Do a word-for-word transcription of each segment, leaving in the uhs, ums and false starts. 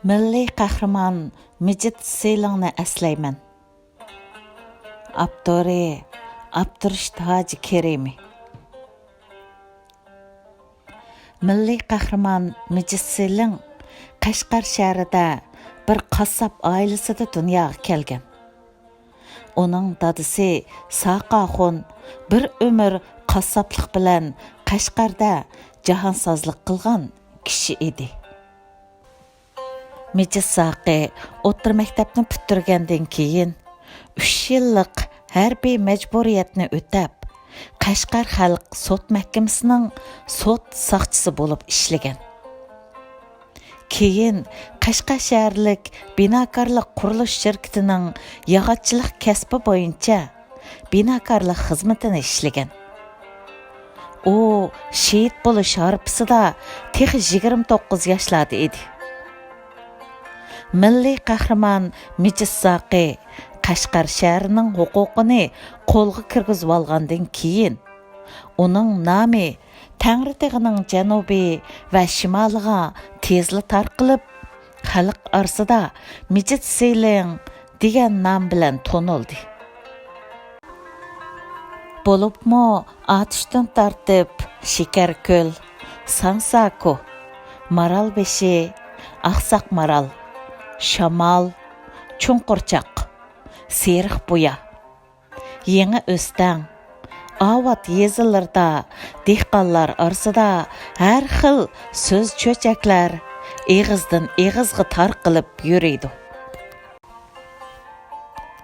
مىللىي قەھرىمان مىجىت سىلىڭنى ئەسلەيمەن. ئاپتورى: ئابدۇرېشىت ھاجى كېرىمى. مىللىي قەھرىمان مىجىت سىلىڭ قەشقەر شەھىرىدە بىر قاسساپ ئائىلىسىدە دۇنياغا كەلگەن. ئۇنىڭ دادىسى ساقا ئاخۇن بىر ئۆمۈر قاسساپلىق بىلەن قەشقەردە جاھانسازلىق قىلغان كىشى ئىدى. مىجىت ساقى ئوتتۇرا مەكتەپنى پۈتتۈرگەندىن كېيىن، ئۈچ يىللىق ھەربىي مەجبۇرىيەتنى ئۆتەپ، قەشقەر خەلق سوت مەھكىمىسىنىڭ سوت ساقچىسى بولۇپ ئىشلىگەن. كېيىن قەشقەر شەھەرلىك بىناكارلىق قۇرۇلۇش شىركىتىنىڭ ياغاچچىلىق كەسپى بويىچە بىناكارلىق خىزمىتىنى ئىشلىگەن. ئۇ شېھىت بولۇش ھارپىسىدا تېخى يىگىرمە توققۇز ياشلاردا ئىدى. مىللىي قەھرىمان مىجىت ساقى قەشقەر شەھىرىنىڭ ھوقۇقىنى قولغا كىرگۈزۈۋالغاندىن كېيىن، ئۇنىڭ نامى تەڭرىتېغىنىڭ جەنۇبى ۋە شىمالىغا تېزلا تارقىلىپ، خەلق ئارىسىدا مىجىت سىلىڭ دېگەن نام بىلەن تونۇلدى. بولۇپمۇ ئاتۇشتىن تارتىپ شېكەركۆل، سانساكو، مارالبېشى، ئاقساق مارال، شامال، چوڭقۇرچاق، سېرىق بۇيا، يېڭى ئۆستەڭ، ئاۋات يېزىلىرىدا دېھقانلار ئارىسىدا ھەر خىل سۆز-چۆچەكلەر ئېغىزدىن ئېغىزغا تارقىلىپ يۈرىدۇ.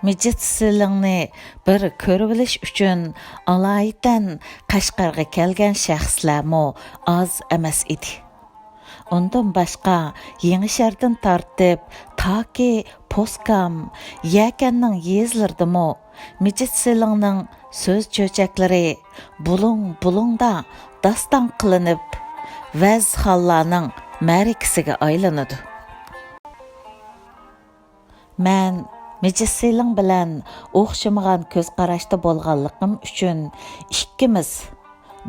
مىجىت سىلىڭنى بىر كۆرۈۋېلىش ئۈچۈن ئالايىتەن قەشقەرگە كەلگەن شەخسلەرمۇ ئاز ئەمەس ئىدى. ئۇندىن باشقا، يېڭىشەھەردىن تارتىپ تاكى پوسكام، يەكەننىڭ يېزىلىرىدىمۇ مىجىت سىلىڭنىڭ سۆز-چۆچەكلىرى بۇلۇڭ-بۇلۇڭدا داستان قىلىنىپ، ۋەزخانلارنىڭ مەرىكىسىگە ئايلىنىدۇ. مەن مىجىت سىلىڭ بىلەن ئوخشىمىغان كۆز قاراشتا بولغانلىقىم ئۈچۈن ئىككىمىز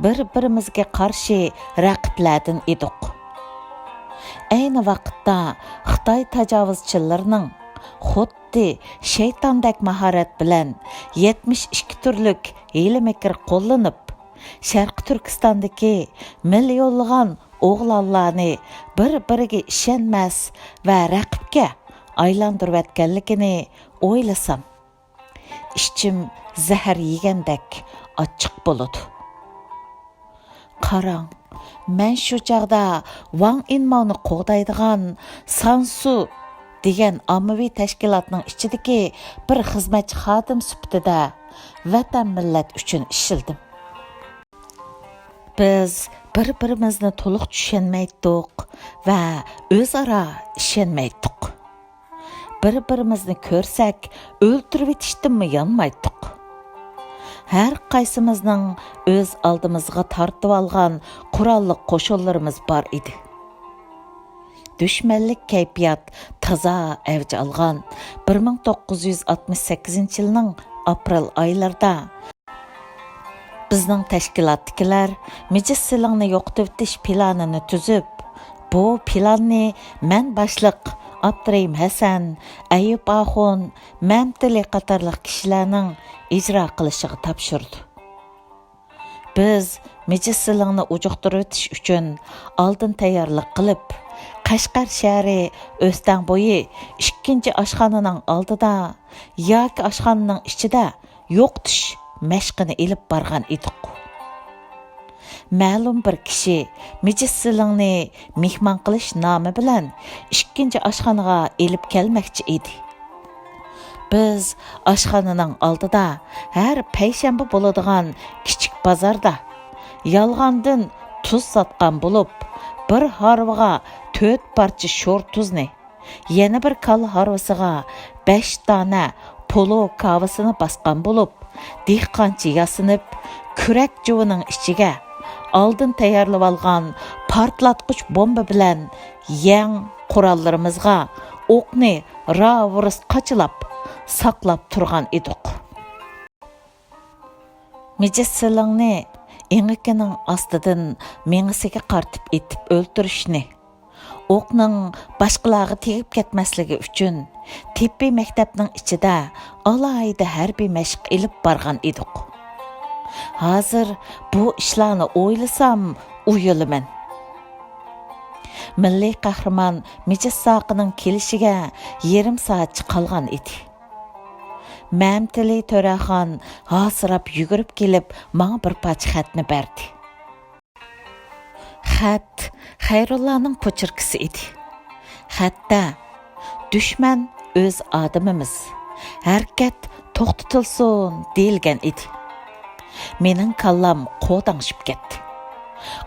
بىر-بىرىمىزگە قارشى رەقىبلەردىن ئىدۇق. ئەينى ۋاقىتتا خىتاي تاجاۋۇزچىلىرىنىڭ خۇددى شەيتاندەك ماھارەت بىلەن يەتمىش ئىككى تۈرلۈك ھىيلە-مىكىر قوللىنىپ، شەرقىي تۈركىستاندىكى مىليونلىغان ئوغلانلارنى بىر-بىرىگە ئىشەنمەس ۋە رەقىبكە ئايلاندۇرۇۋەتكەنلىكىنى ئويلىسام، ئىچىم زەھەر يېگەندەك ئاچچىق بولىدۇ. قاراڭ، مەن شۇ چاغدا ۋاڭ ئىنماۋنى قوغدايدىغان سانسۇ دېگەن ئاممىۋى تەشكىلاتنىڭ ئىچىدىكى بىر خىزمەتچى خادىم سۈپىتىدە ۋەتەن، مىللەت ئۈچۈن ئىشلىدىم. بىز بىر-بىرىمىزنى تولۇق چۈشەنمەيتتۇق ۋە ئۆزئارا ئىشەنمەيتتۇق. بىر-بىرىمىزنى كۆرسەك، ئۆلتۈرۈۋېتىشتىنمۇ يانمايتتۇق. ھەر قايسىمىزنىڭ ئۆز ئالدىمىزغا تارتىۋالغان قوراللىق قوشۇنلىرىمىز بار ئىدى. دۈشمەنلىك كەيپىيات تازا ئەۋج ئالغان بىر مىڭ توققۇز يۈز ئاتمىش سەككىزىنچى يىلنىڭ ئاپرېل ئايلىرىدا بىزنىڭ تەشكىلاتتىكىلەر مىجىت سىلىڭنى يوقىتىۋېتىش پىلانىنى تۈزۈپ، بۇ پىلاننى مەن باشلىق ئابدۇرېھىم ھەسەن، ئەييۇپ ئاخۇن، مەمتىلى قاتارلىق كىشىلەرنىڭ ئىجرا قىلىشىغا تاپشۇردى. بىز مىجىت سىلىڭنى ئۇجۇقتۇرۇۋېتىش ئۈچۈن ئالدىن تەييارلىق قىلىپ، قەشقەر شەھىرى ئۆستەڭ بويى ئىككىنچى ئاشخانىنىڭ ئالدىدا ياكى ئاشخانىنىڭ ئىچىدە يوقىتىش مەشقىنى ئېلىپ بارغان ئىدۇق. مەلۇم بىر كىشى مىجىت سىلىڭنى مېھمان قىلىش نامى بىلەن ئىككىنچى ئاشخانىغا ئېلىپ كەلمەكچى ئىدى. بىز ئاشخانىنىڭ ئالدىدا ھەر پەيشەنبە بولىدىغان كىچىك بازاردا يالغاندىن تۇز ساتقان بولۇپ، بىر ھارۋىغا تۆت پارچە شور تۇزنى، يەنە بىر كالا ھارۋىسىغا بەش دانە پولۇ كاۋىسىنى باسقان بولۇپ، دېھقانچە ياسىنىپ، كۈرەك جۇۋىنىڭ ئىچىگە ئالدىن تەييارلىۋالغان پارتلاتقۇچ بومبا بىلەن يەڭ قوراللىرىمىزغا ئوقنى راۋۇرۇس قاچىلاپ ساقلاپ تۇرغان ئىدۇق. مىجىت سىلىڭنى ئېڭىكىنىڭ ئاستىدىن مېڭىسىگە قارىتىپ ئېتىپ ئۆلتۈرۈشنى، ئوقنىڭ باشقىلارغا تېگىپ كەتمەسلىكى ئۈچۈن، تېببىي مەكتەپنىڭ ئىچىدە ئالاھىدە ھەربىي مەشىق ئېلىپ بارغان ئىدۇق. ھازىر بۇ ئىشلارنى ئويلىسام، ئۇيىلىمەن. مىللىي قەھرىمان مىجىت ساقىنىڭ كېلىشىگە يېرىم سائەتچە قالغان ئىدى. مەمتىلى تۆرەخان ھاسىراپ يۈگۈرۈپ كېلىپ، ماڭا بىر پارچە خەتنى بەردى. خەت خەيرۇللانىڭ پوچېركىسى ئىدى. خەتتە، «دۈشمەن ئۆز ئادىمىمىز، ھەرىكەت توختىتىلسۇن» دېيىلگەن ئىدى. مېنىڭ كاللام قوتاڭشىپ كەتتى.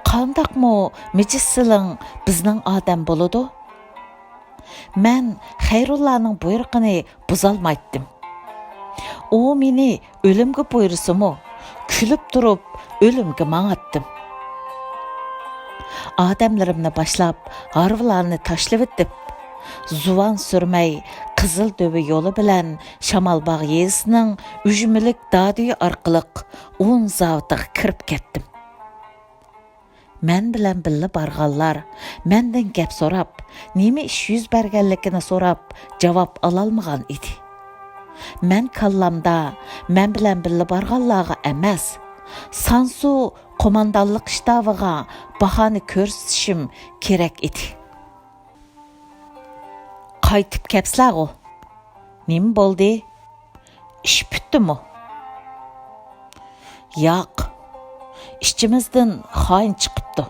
قانداقمۇ مىجىت سىلىڭ بىزنىڭ ئادەم بولىدۇ؟ مەن خەيرۇللانىڭ بۇيرۇقىنى بۇزالمايتتىم. ئۇ مېنى ئۆلۈمگە بۇيرۇسىمۇ، كۈلۈپ تۇرۇپ ئۆلۈمگە ماڭاتتىم. ئادەملىرىمنى باشلاپ، ھارۋىلارنى تاشلىۋېتىپ، زۇۋان سۈرمەي، قىزىل دۆۋە يولى بىلەن شامالباغ يېزىسىنىڭ ئۈجمىلىك دادۈيى ئارقىلىق ئۇن زاۋۇتىغا كىرىپ كەتتىم. مەن بىلەن بىللە بارغانلار مەندىن گەپ سوراپ، نېمە ئىش يۈز بەرگەنلىكىنى سوراپ، جاۋاب ئالالمىغان ئىدى. مەن كاللامدا مەن بىلەن بىللە بارغانلارغا ئەمەس، سانسۇ قوماندانلىق شتابىغا باھانە كۆرسىتىشىم كېرەك ئىدى. قايتىپ كەپسىلەرغۇ؟ نېمە بولدى؟ ئىش پۈتتىمۇ؟ ياق، ئىچىمىزدىن خائىن چىقىپتۇ.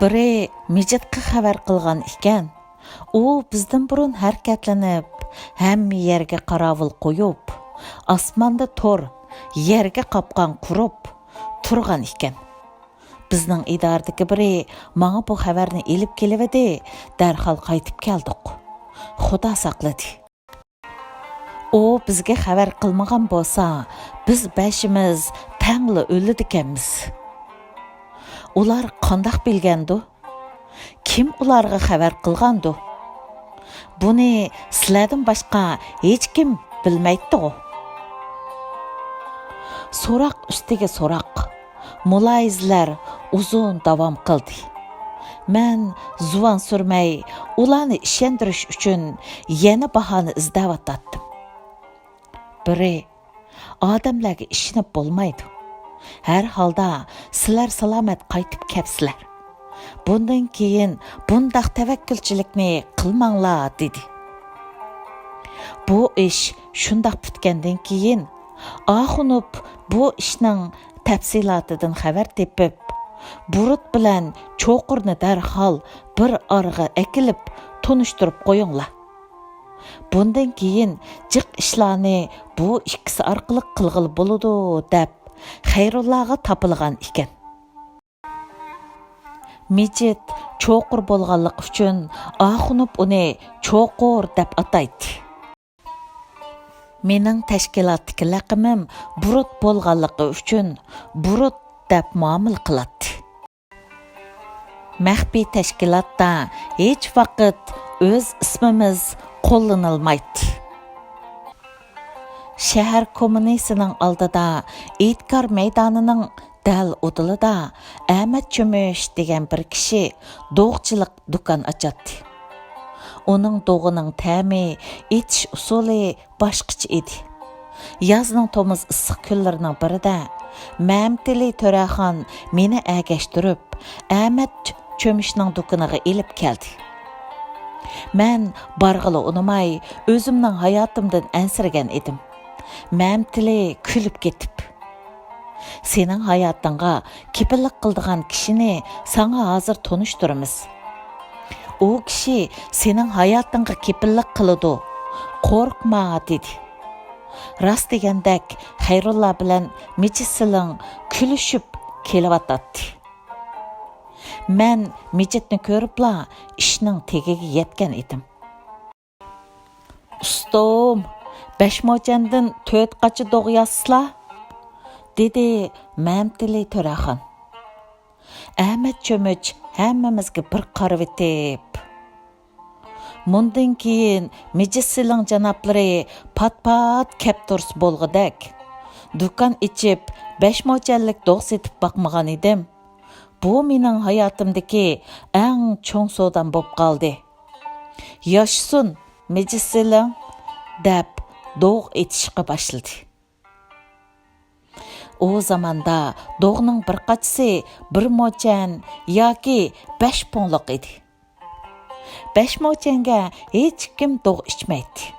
بىرى مىجىتقا خەۋەر قىلغان ئىكەن. ئۇ بىزدىن بۇرۇن ھەرىكەتلىنىپ، ھەممە يەرگە قاراۋۇل قويۇپ، ئاسماندا تور، يەرگە قاپقان قۇرۇپ تۇرغان ئىكەن. بىزنىڭ ئىدارىدىكى بىرى ماڭا بۇ خەۋەرنى ئېلىپ كېلىۋىدى، دەرھال قايتىپ كەلدۇق. خۇدا ساقلىدى. ئۇ بىزگە خەۋەر قىلمىغان بولسا، بىز بەشىمىز تەڭلا ئۆلىدىكەنمىز. ئۇلار قانداق بىلگەندۇ؟ كىم ئۇلارغا خەۋەر قىلغاندۇ؟ بۇنى سىلەردىن باشقا ھېچكىم بىلمەيتتىغۇ؟ سوراق ئۈستىگە سوراق، مۇلاھىزىلەر ئۇزۇن داۋام قىلدى. مەن زۇۋان سۈرمەي، ئۇلارنى ئىشەندۈرۈش ئۈچۈن يەنە باھانە ئىزدەۋاتاتتىم. بىرى، ئادەملەرگە ئىشىنىپ بولمايدۇ. ھەر ھالدا سىلەر سالامەت قايتىپ كەپسىلەر. بۇندىن كېيىن بۇنداق تەۋەككۈلچىلىكنى قىلماڭلار، دېدى. بۇ ئىش شۇنداق پۈتكەندىن كېيىن، ئاخۇنۇف بۇ ئىشنىڭ تەپسىلاتىدىن خەۋەر تېپىپ، بۇرۇت بىلەن چوقۇرنى دەرھال بىر ئارىغا ئەكېلىپ تونۇشتۇرۇپ قويۇڭلار. بۇندىن كېيىن جىق ئىشلارنى بۇ ئىككىسى ئارقىلىق قىلغىلى بولىدۇ، دەپ خەيرۇللاغا تاپىلىغان ئىكەن. مىجىت چوقۇر بولغانلىقى ئۈچۈن ئاخۇنۇف ئۇنى چوقۇر دەپ ئاتايتتى. مېنىڭ تەشكىلاتتىكى لەقىمىم بۇرۇت بولغانلىقى ئۈچۈن بۇرۇت دەپ مۇئامىلە قىلاتتى. مەخپىي تەشكىلاتتا ھېچ ۋاقىت ئۆز ئىسمىمىز قوللىنىلمايتتى. شەھەر كوممۇنىسىنىڭ ئالدىدا ئېتىكار مەيدانىنىڭ دەل ئۇدۇلىدا ئەمەت چۆمۈچ دېگەن بىر كىشى دوغىچىلىق دۇكان ئاچاتتى. ئۇنىڭ دوغىنىڭ تەمى، ئېتىش ئۇسۇلى باشقىچە ئىدى. يازنىڭ تومۇز ئىسسىق كۈنلىرىنىڭ بىرىدە مەمتىلى تۆرەخان مېنى ئەگەشتۈرۈپ، ئەمەت چۆمۈچنىڭ دۇكىنىغا ئېلىپ كەلدى. مەن بارغىلى ئۇنىماي، ئۆزۈمنىڭ ھاياتىمدىن ئەنسىرىگەن ئىدىم. مەمتىلى كۈلۈپ كېتىپ، «سېنىڭ ھاياتىڭغا كېپىللىك قىلىدىغان كىشىنى ساڭا ھازىر تونۇشتۇرىمىز. ئۇ كىشى سېنىڭ ھاياتىڭغا كېپىللىك قىلىدۇ. قورقما!» دېدى. راست دېگەندەك، خەيرۇللا بىلەن مىجىت سىلىڭ كۈلۈشۈپ كېلىۋاتاتتى. مەن مىجىتنى كۆرۈپلا ئىشنىڭ تېگىگە يەتكەن ئىدىم. «ئۇستام، بەش موچەندىن تۆت قاچا دوغا ياسىسىلا؟» دېدى مەمتىلى تۆرەخان. ئەمەت چۆمۈچ ھەممىمىزگە بىر قارىۋېتىپ، «مۇندىن كېيىن مىجىت سىلىڭ جانابلىرى پات-پات كەپ تۇرسا بولغۇدەك. دۇكان ئېچىپ، بەش موچەنلىك دوغا سېتىپ باقمىغان ئىدىم. بۇ مېنىڭ ھاياتىمدىكى ئەڭ چوڭ سودام بولۇپ قالدى. ياشىسۇن، مىجىس سىلىڭ!» دەپ دوغ ئېتىشقا باشلىدى. ئۇ زاماندا دوغنىڭ بىر قاچىسى بىر موچەن ياكى بەش پۇڭلۇق ئىدى. بەش موچەنگە ھېچكىم دوغ ئىچمەيتتى.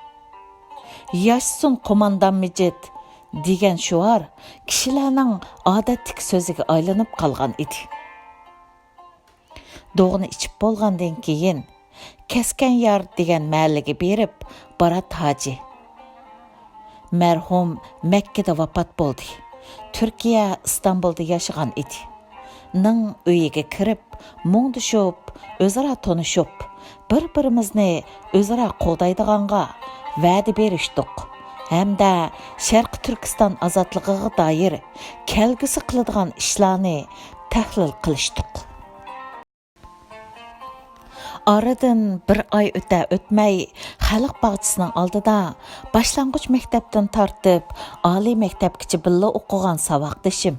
«ياشىسۇن قوماندان مىجىت!» دېگەن شوئار كىشىلەرنىڭ ئادەتتىكى سۆزىگە ئايلىنىپ قالغان ئىدى. دوغنى ئىچىپ بولغاندىن كېيىن، كەسكەن يار دېگەن مەھەللىگە بېرىپ، بارات ھاجى، مەرھۇم مەككىدە ۋاپات بولدى، تۈركىيە ئىستانبۇلدا ياشىغان ئىدى، نىڭ ئۆيىگە كىرىپ، مۇڭدىشىپ، ئۆزئارا تونۇشۇپ، بىر-بىرىمىزنى ئۆزئارا قوغدايدىغانغا ۋەدە بېرىشتۇق ھەمدە شەرقىي تۈركىستان ئازادلىقىغا دائىر كەلگۈسى قىلىدىغان ئىشلارنى تەھلىل قىلىشتۇق. ئارىدىن بىر ئاي ئۆتە-ئۆتمەي، خەلق باغچىسىنىڭ ئالدىدا باشلانغۇچ مەكتەپتىن تارتىپ ئالىي مەكتەپكىچە بىللە ئوقۇغان ساۋاقدىشىم،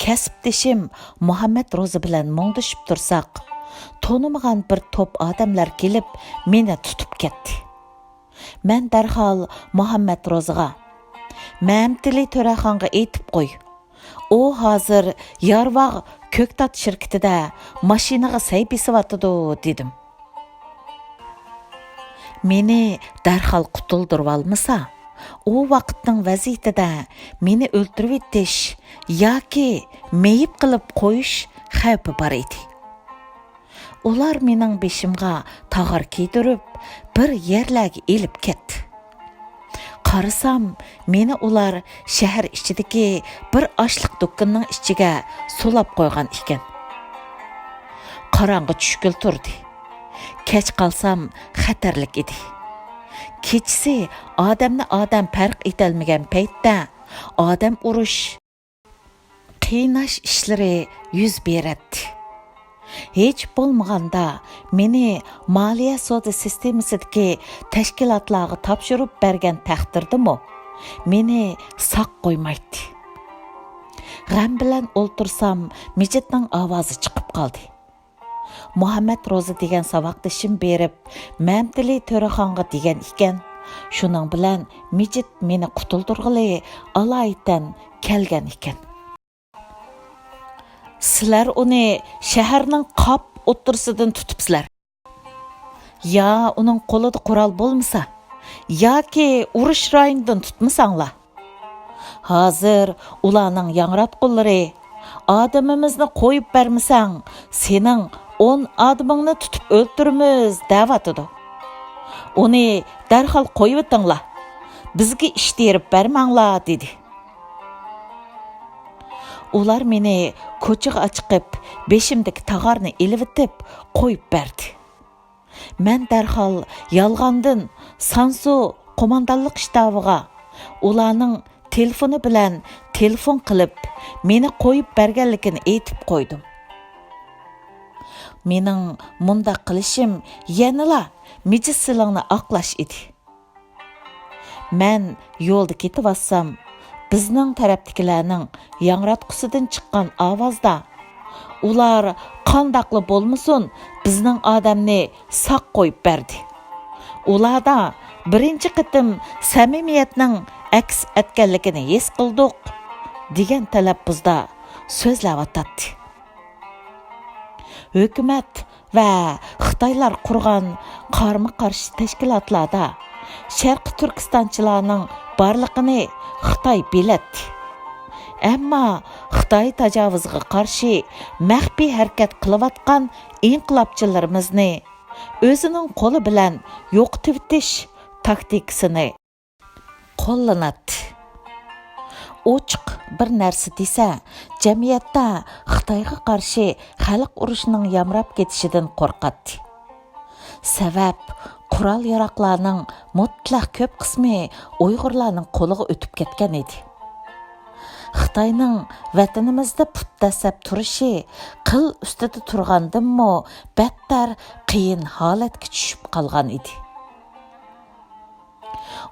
كەسىپدىشىم مۇھەممەد روزى بىلەن مۇڭدىشىپ تۇرساق، تونۇمىغان بىر توپ ئادەملەر كېلىپ، مېنى تۇتۇپ كەتتى. مەن دەرھال مۇھەممەد روزىغا، «مەمتىلى تۆرەخانغا ئېيتىپ قوي، ئۇ ھازىر يارۋاغ كۆكتات شىركىتىدە ماشىنىغا سەي بېسىۋاتىدۇ» دېدىم. مېنى دەرھال قۇتۇلدۇرۇۋالمىسا، ئۇ ۋاقىتنىڭ ۋەزىيىتىدە مېنى ئۆلتۈرۈۋېتىش ياكى مېيىپ قىلىپ قويۇش خەۋپى بار ئىدى. ئۇلار مېنىڭ بېشىمغا تاغار كىيدۈرۈپ، بىر يەرلەرگە ئېلىپ كەتتى. قارىسام، مېنى ئۇلار شەھەر ئىچىدىكى بىر ئاشلىق دۇكىنىنىڭ ئىچىگە سولاپ قويغان ئىكەن. قاراڭغۇ چۈشكىلى تۇردى. كەچ قالسام خەتەرلىك ئىدى. كېچىسى ئادەمنى ئادەم پەرق ئېتەلمىگەن پەيتتە ئادەم ئۇرۇش، قىيناش ئىشلىرى يۈز بېرەتتى. ھېچ بولمىغاندا مېنى مالىيە سودا سىستېمىسىدىكى تەشكىلاتلارغا تاپشۇرۇپ بەرگەن تەقدىردىمۇ، مېنى ساق قويمايتتى. غەم بىلەن ئولتۇرسام، مىجىتنىڭ ئاۋازى چىقىپ قالدى. مۇھەممەد روزى دېگەن ساۋاقدىشىم بېرىپ، مەمتىلى تۆرىخانغا دېگەن ئىكەن، شۇنىڭ بىلەن مىجىت مېنى قۇتۇلدۇرغىلى ئالايىتەن كەلگەن ئىكەن. سىلەر ئۇنى شەھەرنىڭ قاپ ئوتتۇرىسىدىن تۇتۇپسىلەر. يا ئۇنىڭ قولىدا قورال بولمىسا، ياكى ئۇرۇش رايونىدىن تۇتمىساڭلار. ھازىر ئۇلارنىڭ ياڭراتقۇلىرى، «ئادىمىمىزنى قويۇپ بەرمىسەڭ، سېنىڭ ئون ئادىمىڭنى تۇتۇپ ئۆلتۈرىمىز» دەۋاتىدۇ. «ئۇنى دەرھال قويۇۋېتىڭلار، بىزگە ئىش تېرىپ بەرمەڭلار» دېدى. ئۇلار مېنى كوچىغا ئاچىقىپ، بېشىمدىكى تاغارنى ئېلىۋېتىپ قويۇپ بەردى. مەن دەرھال يالغاندىن سانسۇ قوماندانلىق شتابىغا ئۇلارنىڭ تېلېفونى بىلەن تېلېفون قىلىپ، مېنى قويۇپ بەرگەنلىكىنى ئېيتىپ قويدۇم. مېنىڭ مۇنداق قىلىشىم يەنىلا مىجىسىلىڭنى ئاقلاش ئىدى. مەن يولدا كېتىۋاتسام، بىزنىڭ تەرەپتىكىلەرنىڭ ياڭراتقۇسىدىن چىققان ئاۋازدا، «ئۇلار قانداقلا بولمىسۇن، بىزنىڭ ئادەمنى ساق قويۇپ بەردى. ئۇلاردا بىرىنچى قېتىم سەمىمىيەتنىڭ ئەكس ئەتكەنلىكىنى ھېس قىلدۇق» دېگەن تەلەپپۇزدا سۆزلەۋاتاتتى. ھۆكۈمەت ۋە خىتايلار قۇرغان قارىمۇ قارشى تەشكىلاتلاردا شەرقىي تۈركىستانچىلارنىڭ بارلىقىنى خىتاي بىلەتتى. ئەمما خىتاي تاجاۋۇزىغا قارشى مەخپىي ھەرىكەت قىلىۋاتقان ئىنقىلابچىلىرىمىزنى ئۆزىنىڭ قولى بىلەن يوقىتىۋېتىش تاكتىكىسىنى قوللىناتتى. ئوچۇق بىر نەرسە دېسە، جەمئىيەتتە خىتايغا قارشى خەلق ئۇرۇشىنىڭ يامراپ كېتىشىدىن قورقاتتى. سەۋەب، قورال-ياراغلارنىڭ مۇتلەق كۆپ قىسمى ئۇيغۇرلارنىڭ قولىغا ئۆتۈپ كەتكەن ئىدى. خىتاينىڭ ۋەتىنىمىزدە پۇت دەسسەپ تۇرۇشى قىل ئۈستىدە تۇرغاندىنمۇ بەتتەر قىيىن ھالەتكە چۈشۈپ قالغان ئىدى.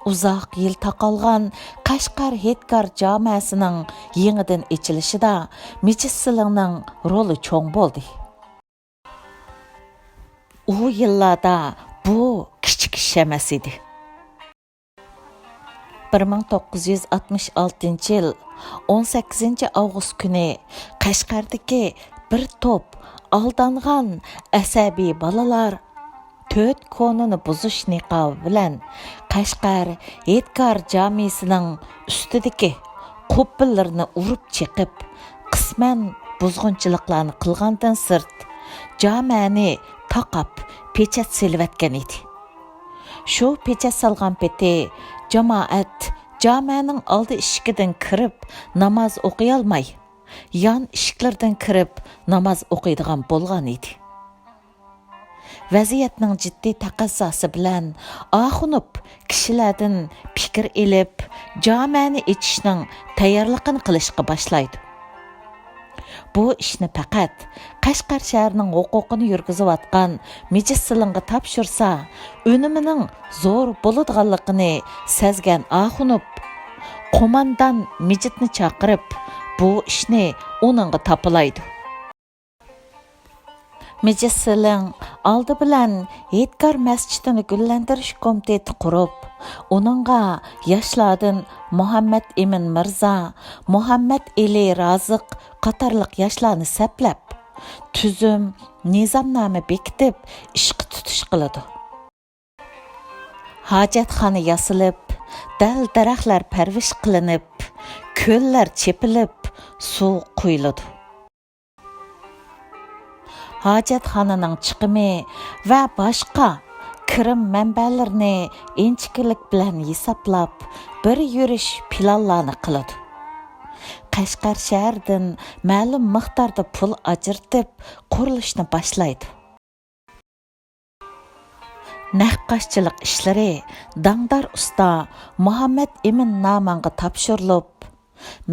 ئۇزاق يىل تاقالغان قەشقەر ھېيتگار جامەسىنىڭ يېڭىدىن ئېچىلىشىدا مىجىت سىلىڭنىڭ رولى چوڭ بولدى. ئۇ يىللاردا بۇ كىچىك ئىش ئەمەس ئىدى. بىر مىڭ توققۇز يۈز ئاتمىش ئالتىنچى يىل ئون سەككىزىنچى ئاۋغۇست كۈنى قەشقەردىكى بىر توپ ئالدانغان ئەسەبىي بالىلار تۆت كونىنى بۇزۇش نىقابى بىلەن قەشقەر ھېيتگار جامىسىنىڭ ئۈستىدىكى قۇببىلىرىنى ئۇرۇپ چېقىپ، قىسمەن بۇزغۇنچىلىقلارنى قىلغاندىن سىرت، جامەنى تاقاپ، پېچەت سېلىۋەتكەن ئىدى. شۇ پېچەت سالغان پېتى جامائەت جامەنىڭ ئالدى ئىشىكىدىن كىرىپ ناماز ئوقۇيالماي، يان ئىشىكلىرىدىن كىرىپ ناماز ئوقۇيدىغان بولغان ئىدى. ۋەزىيەتنىڭ جىددىي تەقەززاسى بىلەن ئاخۇنۇپ كىشىلەردىن پىكىر ئېلىپ، جامەنى ئېچىشنىڭ تەييارلىقىنى قىلىشقا باشلايدۇ. بۇ ئىشنى پەقەت قەشقەر شەھىرىنىڭ ھوقۇقىنى يۈرگۈزۈۋاتقان مىجىت سىلىڭغا تاپشۇرسا، ئۈنۈمىنىڭ زور بولىدىغانلىقىنى سەزگەن ئاخۇنۇپ، قوماندان مىجىتنى چاقىرىپ، بۇ ئىشنى ئۇنىڭغا تاپىلايدۇ. مىجىت سىلىڭ ئالدى بىلەن ھېيتگار مەسچىتىنى گۈللەندۈرۈش كومىتېتى قۇرۇپ، ئۇنىڭغا ياشلاردىن مۇھەممەد ئىمىن مىرزا، مۇھەممەد ئېلى رازىق قاتارلىق ياشلارنى سەپلەپ، تۈزۈم، نىزامنامە بېكىتىپ، ئىشقا تۇتۇش قىلىدۇ. ھاجەتخانا ياسىلىپ، دەل-دەرەخلەر پەرۋىش قىلىنىپ، كۆللەر چېپىلىپ، سۇ قۇيۇلىدۇ. ھاجەتخانىنىڭ چىقىمى ۋە باشقا كىرىم مەنبەلىرىنى ئىنچىكىلىك بىلەن ھېسابلاپ، بىر يۈرۈش پىلانلارنى قىلىدۇ. قەشقەر شەھىرىدىن مەلۇم مىقداردا پۇل ئاجرىتىپ، قۇرۇلۇشنى باشلايدۇ. نەققاشچىلىق ئىشلىرى داڭدار ئۇستا مۇھەممەد ئىمىن نامانغا تاپشۇرۇلۇپ،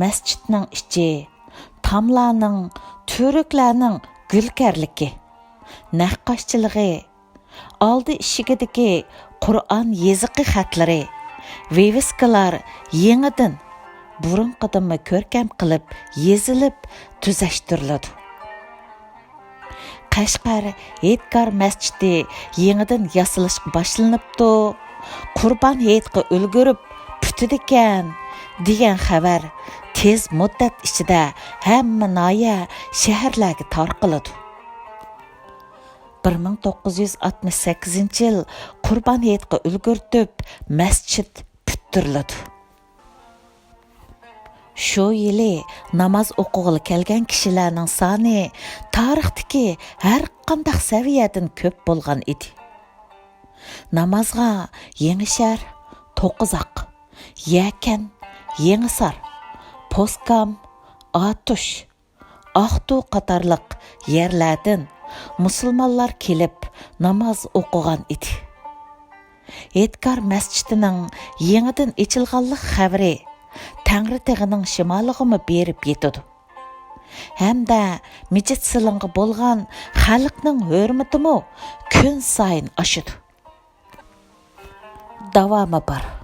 مەسچىتنىڭ ئىچى تاملارنىڭ، تۈۋرۈكلەرنىڭ گۈلكەرلىكى، نەققاشچىلىقى، ئالدى ئىشىكىدىكى قۇرئان يېزىقى خەتلىرى، ۋىۋىسكىلار يېڭىدىن، بۇرۇنقىدىنمۇ كۆركەم قىلىپ يېزىلىپ تۈزەشتۈرۈلىدۇ. قەشقەر ھېيتگار مەسچىتى يېڭىدىن ياسىلىشقا باشلىنىپتۇ، قۇربان ھېيتقا ئۈلگۈرۈپ پۈتىدىكەن، دېگەن خەۋەر تېز مۇددەت ئىچىدە ھەممە ناھىيە، شەھەرلەرگە تارقىلىدۇ. بىر مىڭ توققۇز يۈز ئاتمىش سەككىزىنچى يىل قۇربان ھېيتقا ئۈلگۈرتۈپ، مەسچىت پۈتتۈرۈلىدۇ. شۇ يىلى ناماز ئوقۇغىلى كەلگەن كىشىلەرنىڭ سانى تارىختىكى ھەر قانداق سەۋىيەدىن كۆپ بولغان ئىدى. نامازغا يېڭىشەھەر، توققۇزاق، يەكەن، يېڭىسار، پوسكام، ئاتۇش، ئاقتۇ قاتارلىق يەرلەردىن مۇسۇلمانلار كېلىپ ناماز ئوقۇغان ئىدى. ھېيتگار مەسچىتىنىڭ يېڭىدىن ئېچىلغانلىق خەۋىرى تەڭرىتېغىنىڭ شىمالىغىمۇ بېرىپ يېتىدۇ. ھەمدە مىجىت سىلىڭغا بولغان خەلقنىڭ ھۆرمىتىمۇ كۈنسايىن ئاشىدۇ. داۋامى بار.